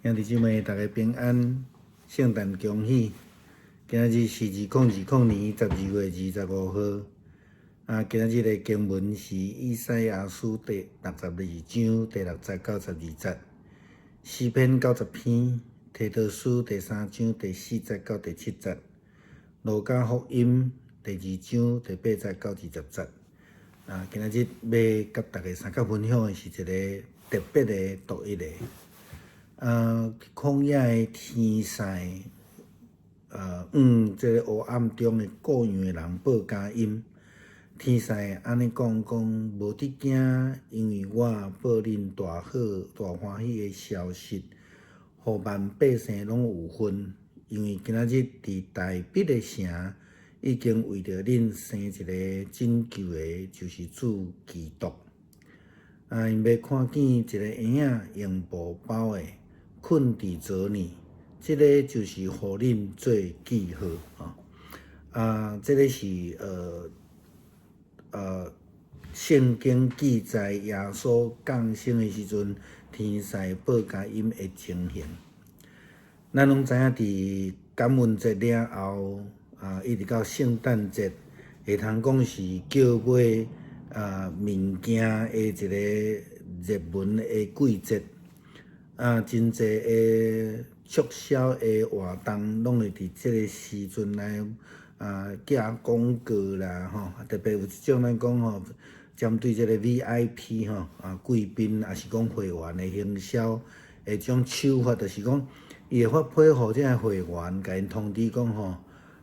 兄弟姊妹，大家平安，聖誕恭喜！今仔日是2020年12月25號。啊，今仔日的經文是以賽亞書第六十二章第六節到12節，詩篇90篇，提多書第三章第四節到第七節，路加福音第二章第八節到20節。啊，今仔日欲佮大家相共分享的是一个特別的獨一的。啊，曠野的天使，向這个烏暗中的羔羊的人報佳音。天使按呢講講，無得驚，因為我報恁大好大歡喜的消息，予萬百姓攏有份。因為今仔日佇大衛的城，已經為著恁生一个拯救的，就是主基督。啊，𪜶欲看見一个嬰仔用布包的，睏佇槽裡，這个就是予恁做記號。吼，啊，這个是聖經記載耶穌降生的時陣，天使報佳音的情形。咱攏知影，佇感恩節了後，啊，一直到聖誕節，會通講是叫買物件的一个熱門的季節。啊，真濟的促銷的活動，攏會佇這个時陣來寄廣告啦，吼，特別有一種咱講吼，針對這个 VIP 吼，啊貴賓，抑是講會員的行銷的種手法，就是講，伊會發批予這个會員，共𪜶通知講吼，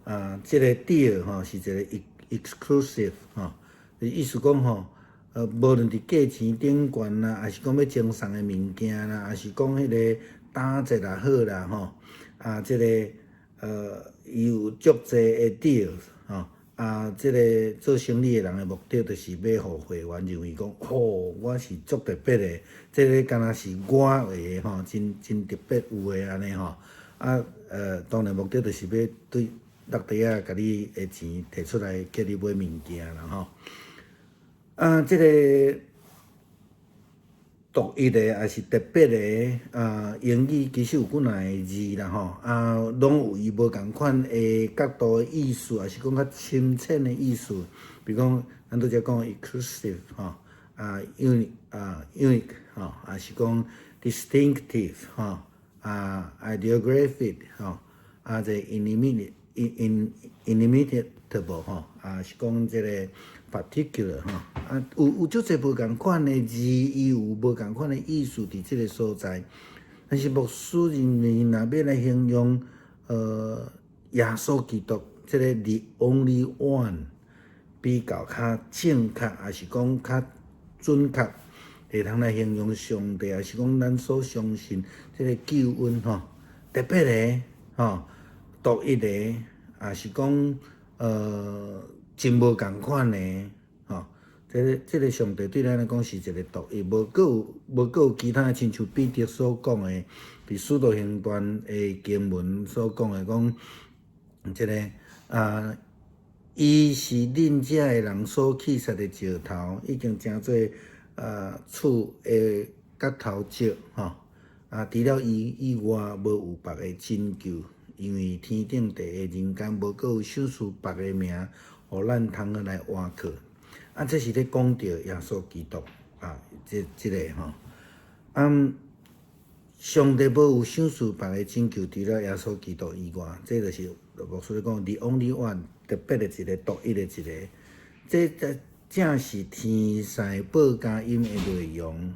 啊，這个 deal 吼是一个 exclusive 吼，意思講吼，無論佇價錢頂懸啦，抑是講欲贈送的物件啦，抑是講彼个打折也好啦，吼，啊，這个伊有足濟的 deal 吼，啊，這个做生意的人的目的，就是欲予會員認為講，吼，我是足特別的，這个敢若是我的吼，真真特別有的按呢吼，啊，當然目的就是欲對落地仔共你的錢提出來，叫你買物件啦吼。啊，這个獨一的抑是特別的啊，英語其實有幾若个字啦吼，啊，攏有伊無仝款的角度的意思，抑是講較深淺的意思。比如講，咱拄才講 exclusive 吼，啊，unique 啊，unique 吼，抑是講 distinctive 吼，啊，ideographic 吼，啊，這 inimitable 吼，啊，是講這个 particular 吼，啊，有足濟無仝款的字，伊有無仝款的意思佇這个所在。但是牧師認為，若欲來形容耶穌基督這个 the only one 比較較正確，抑是講較準確，會通來形容上帝，抑是講咱所相信這个救恩吼，特別的吼，獨一的，抑是講真無仝款的吼，這个上帝對咱來講是一个獨一，無閣有其他的，親像彼得所講的，佇使徒行傳的經文所講的，講這个啊，伊是恁遮的人所棄殺的石頭，已經成做厝的角頭石吼，啊，除了伊以外，無有別的拯救，因為天頂地下人間無閣有賞賜別个名，予咱通好來倚靠。啊，這是咧講著耶穌基督啊，這個吼。啊，上帝無有賞賜別个拯救，除了耶穌基督以外，這就是牧師咧講，the only one，特別的一個，獨一的一個。這正是天使報佳音的內容。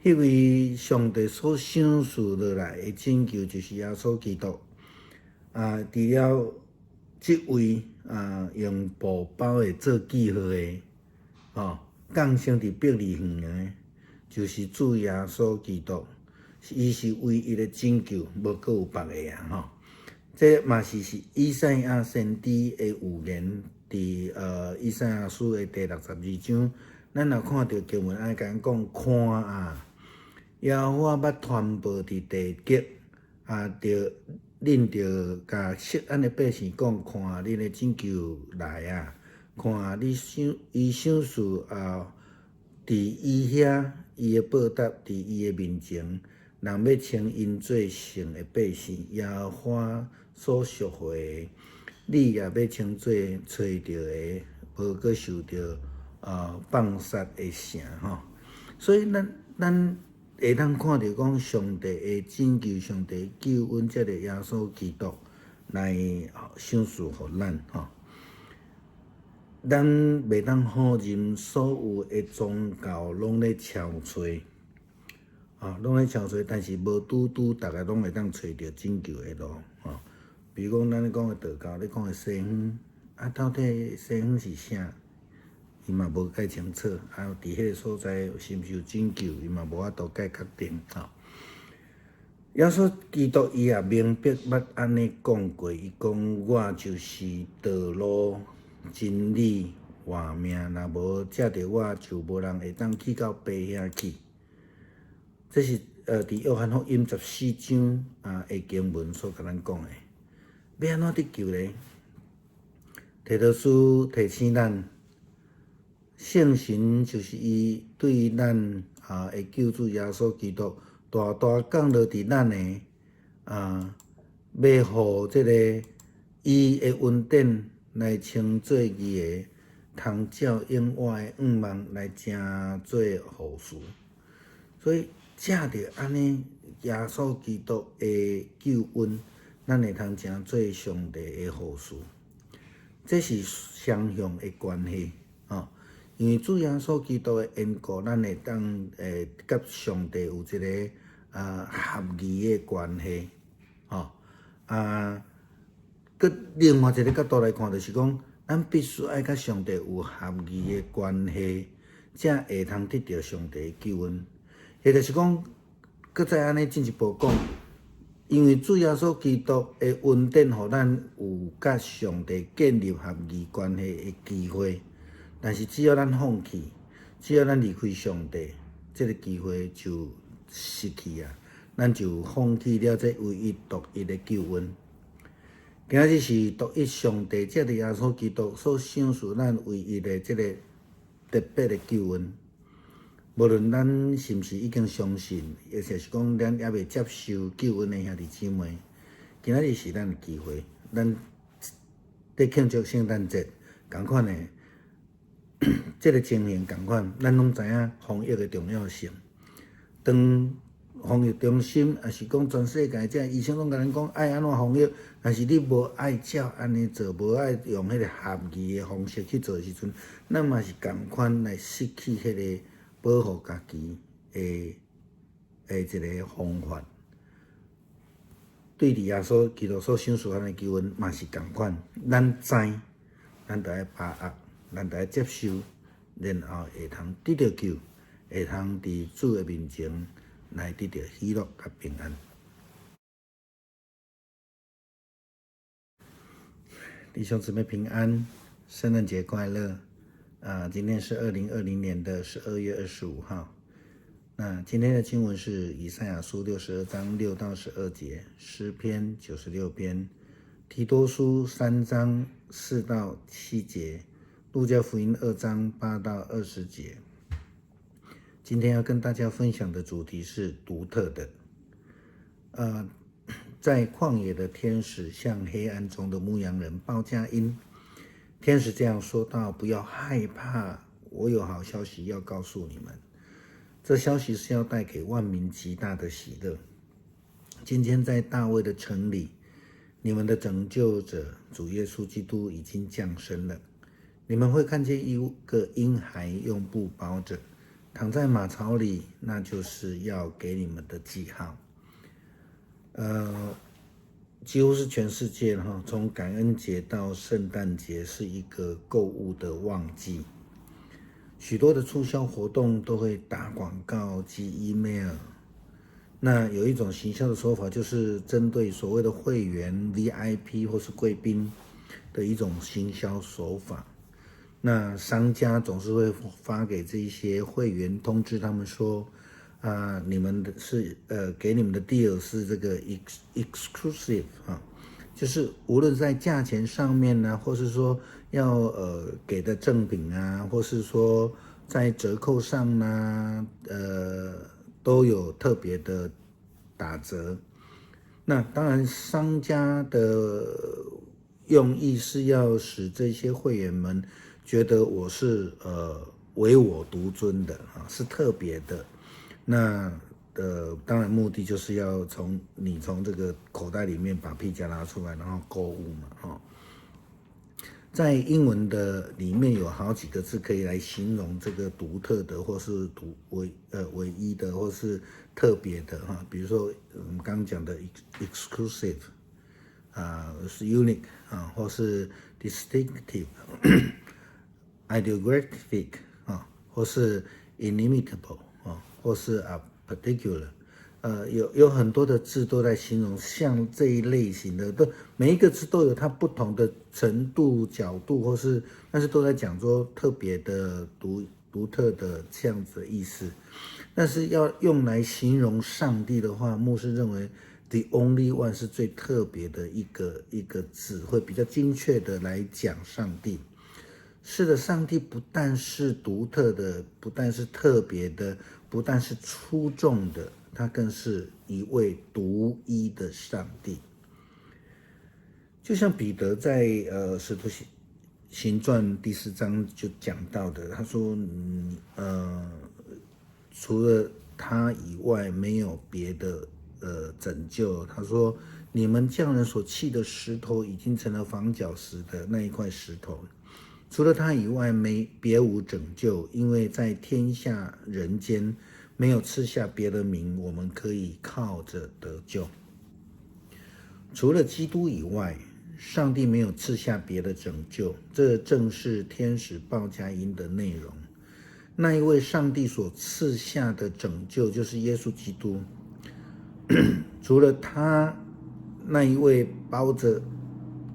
彼位上帝所賞賜落來的拯救，就是耶穌基督。啊，除了這位啊，用布包的做記號的，吼，降生佇伯利恆的，就是主耶穌基督，伊是唯一的拯救，無閣有別个啊！吼，這嘛是以賽亞先知的預言，佇以賽亞書的第六十二章，咱若看著經文，按呢共咱講，看啊，耶和華欲傳報佇地極，啊，著恁著共錫安的百姓講，看恁的拯救來啊！看你賞伊賞賜啊，佇伊遐，伊的報答佇伊的面前，人欲稱𪜶做神的百姓，耶和華所贖回的，你也欲稱做揣著的，無閣受著放殺的城吼。所以咱會當看著講上帝的拯救，上帝救恩，藉著耶穌基督來賞賜予咱吼。咱袂當否認所有的宗教攏咧敲揣，啊，攏咧敲揣，但是無拄拄逐个攏會當揣著拯救的路，吼。比如講，咱咧講的道教，咧講的西方，啊，到底西方是啥？伊嘛無介清楚，啊，佇彼个所在是毋是有拯救，伊嘛無法度介確定，吼。耶穌基督伊也明白捌按呢講過，伊講我就是道路、真理、活命，若無藉著我，就無人會當去到爸遐去。這是佇約翰福音14章的經文所共咱講的。欲按怎得救咧？提多書提醒咱，聖神就是伊對咱的救主耶穌基督大大降落佇咱的欲予這个伊的恩典來稱做義的，通照永活的向望來成做後嗣。所以藉著按呢耶穌基督的救恩，咱會通成做上帝的後嗣。這是雙向的關係，吼。因為主耶穌基督的緣故，咱會當佮上帝有一个合宜的關係，吼。啊，閣另外一个角度來看，就是講，咱必須愛佮上帝有合宜的關係，才會通得著上帝的救恩。也就是講，閣再按呢進一步講，因為主耶穌基督的恩典，予咱有佮上帝建立合宜關係的機會。但是只要咱放棄，只要咱離開上帝，這个機會就失去啊！咱就放棄了這唯一獨一的救恩。今仔日是獨一上帝藉著耶穌基督所賞賜咱唯一的這个特別的救恩。無論咱是毋是已經相信，抑或是講咱猶未接受救恩的兄弟姊妹，今仔日是咱的機會，咱佇慶祝聖誕節仝款的這个情形仝款，咱攏知影防疫的重要性。當防疫中心，抑是講全世界這醫生攏共咱講愛按怎防疫，但是你無愛照按呢做，無愛用彼个合宜的方式去做的時陣，咱嘛是仝款來失去彼个保護家己的一个方法。對佇耶穌基督所賞賜咱的救恩嘛是仝款，咱知，咱著愛把握，咱著愛接受，然後會通得著救，會通佇主的面前來得著喜樂佮平安。弟兄姊妹平安，聖誕節快樂！啊，今天是2020年的12月25號。那今天的經文是以賽亞書62章6到12節，詩篇96篇，提多書3章4到7節，路加福音2章8到20節。今天要跟大家分享的主題是獨特的。在曠野的天使向黑暗中的牧羊人報佳音。天使這樣說道：“不要害怕，我有好消息要告訴你們。這消息是要帶給萬民極大的喜樂。今天在大衛的城裡，你們的拯救者主耶穌基督已經降生了。你們會看見一個嬰孩用布包著，躺在馬槽裡，那就是要給你們的記號。”幾乎是全世界哈，從感恩節到聖誕節是一個購物的旺季，許多的促銷活動都會打廣告、寄 email。那有一種行銷的手法，就是針對所謂的會員、VIP 或是貴賓的一種行銷手法。那商家總是會發給這些會員通知，他們說：啊，你們的是給你們的 deal 是這個 exclusive 啊，就是無論在價錢上面呢，或是說要給的贈品啊，或是說在折扣上呢，都有特別的打折。那當然，商家的用意是要使這些會員們覺得我是唯我獨尊的啊，是特別的。那當然目的就是要從你從這個口袋裡面把皮夾拿出來，然後購物嘛，哈。在英文的裡面有好幾個字可以來形容這個獨特的，或是獨唯唯一的，或是特別的哈。比如說我們剛剛講的 exclusive 啊，是 unique 啊，或是 distinctive、ideographic 啊，或是 inimitable 啊，或是particular。有很多的字都在形容像這一類型的，都每一個字都有它不同的程度、角度，或是，但是都在講說特別的、獨特的這樣子的意思。但是要用來形容上帝的話，牧師認為 the only one 是最特別的一個字，會比較精確的來講上帝。是的，上帝不但是獨特的，不但是特別的，不但是出眾的。他更是一位獨一的上帝，就像彼得在使徒行傳第四章就講到的，他說：“除了他以外，沒有別的拯救。”他說：“你們匠人所棄的石頭，已經成了房角石的那一塊石頭。除了他以外，沒別無拯救，因為在天下人間，沒有賜下別的名，我們可以靠着得救。除了基督以外，上帝沒有賜下別的拯救。這正是天使報佳音的內容。那一位上帝所賜下的拯救，就是耶穌基督。除了他那一位包着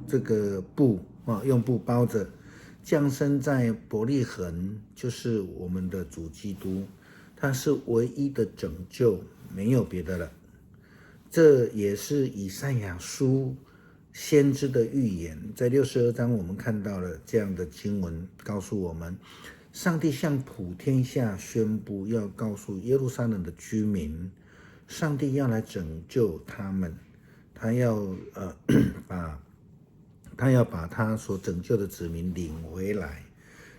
這個布啊，用布包着降生在伯利恆，就是我們的主基督。他是唯一的拯救，沒有別的了。這也是以賽亞書先知的預言，在62章我們看到了這樣的經文，告訴我們，上帝向普天下宣布，要告訴耶路撒冷的居民，上帝要來拯救他們，他要把他所拯救的子民領回來，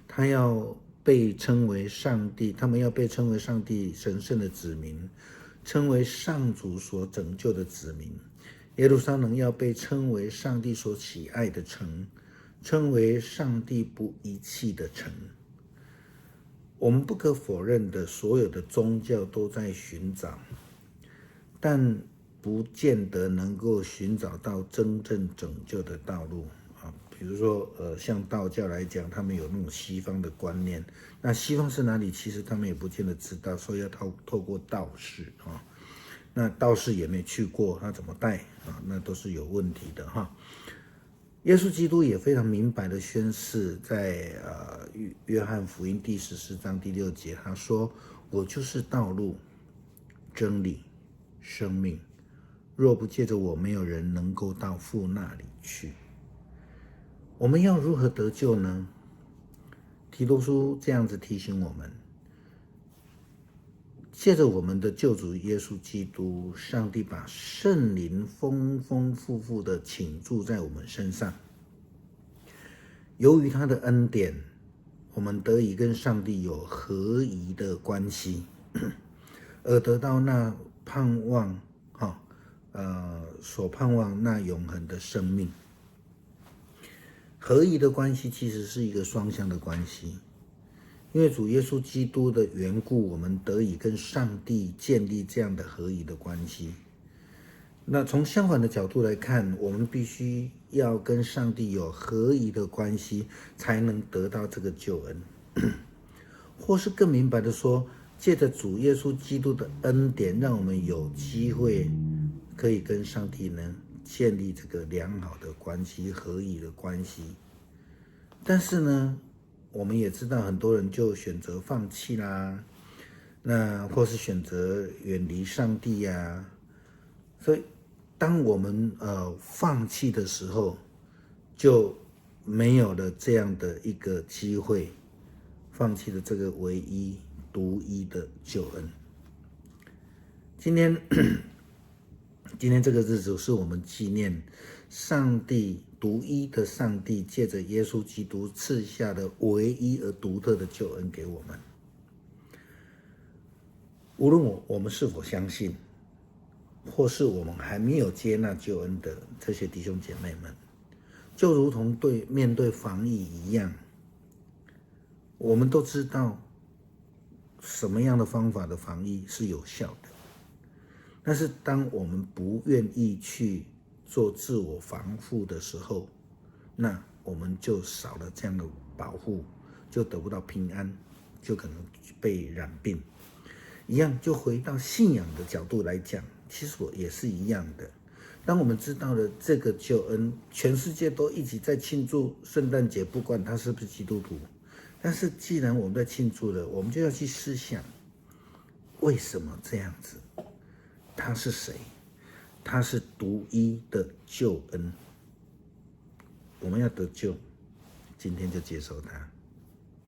他要被稱為上帝，他們要被稱為上帝神聖的子民，稱為上主所拯救的子民。耶路撒冷要被稱為上帝所喜愛的城，稱為上帝不遺棄的城。我們不可否認的，所有的宗教都在尋找，但不見得能夠尋找到真正拯救的道路。比如說，像道教來講，他們有那種西方的觀念，那西方是哪裡？其實他們也不見得知道，所以要透過道士啊。那道士也沒去過，他怎麼帶啊？那都是有問題的哈。耶穌基督也非常明白的宣示，在約翰福音第14章第6節，他說：“我就是道路、真理、生命，若不借着我，沒有人能夠到父那裡去。”我們要如何得救呢？提多書這樣子提醒我們：借着我們的救主耶穌基督，上帝把聖靈豐豐富富的傾注在我們身上。由於他的恩典，我們得以跟上帝有合宜的關係，而得到那盼望，哈，所盼望那永恆的生命。合宜的關係其實是一個雙向的關係，因為主耶穌基督的緣故，我們得以跟上帝建立這樣的合宜的關係。那從相反的角度來看，我們必須要跟上帝有合宜的關係，才能得到這個救恩。或是更明白的說，借着主耶穌基督的恩典，讓我們有機會可以跟上帝呢建立這個良好的關係、合宜的關係。但是呢，我們也知道很多人就選擇放棄啦，那或是選擇遠離上帝呀。所以，當我們放棄的時候，就沒有了這樣的一個機會，放棄了這個唯一獨一的救恩。今天今天這個日子是我們紀念上帝獨一的上帝借着耶穌基督賜下的唯一而獨特的救恩給我們。無論我們是否相信，或是我們還沒有接納救恩的這些弟兄姐妹們，就如同面對防疫一樣，我們都知道什麼樣的方法的防疫是有效的，但是當我們不願意去做自我防護的時候，那我們就少了這樣的保護，就得不到平安，就可能被染病。一樣，就回到信仰的角度來講，其實我也是一樣的。當我們知道了這個救恩，全世界都一起在慶祝聖誕節，不管他是不是基督徒，但是既然我們在慶祝了，我們就要去思想，為什麼這樣子？他是誰？他是獨一的救恩。我們要得救，今天就接受他。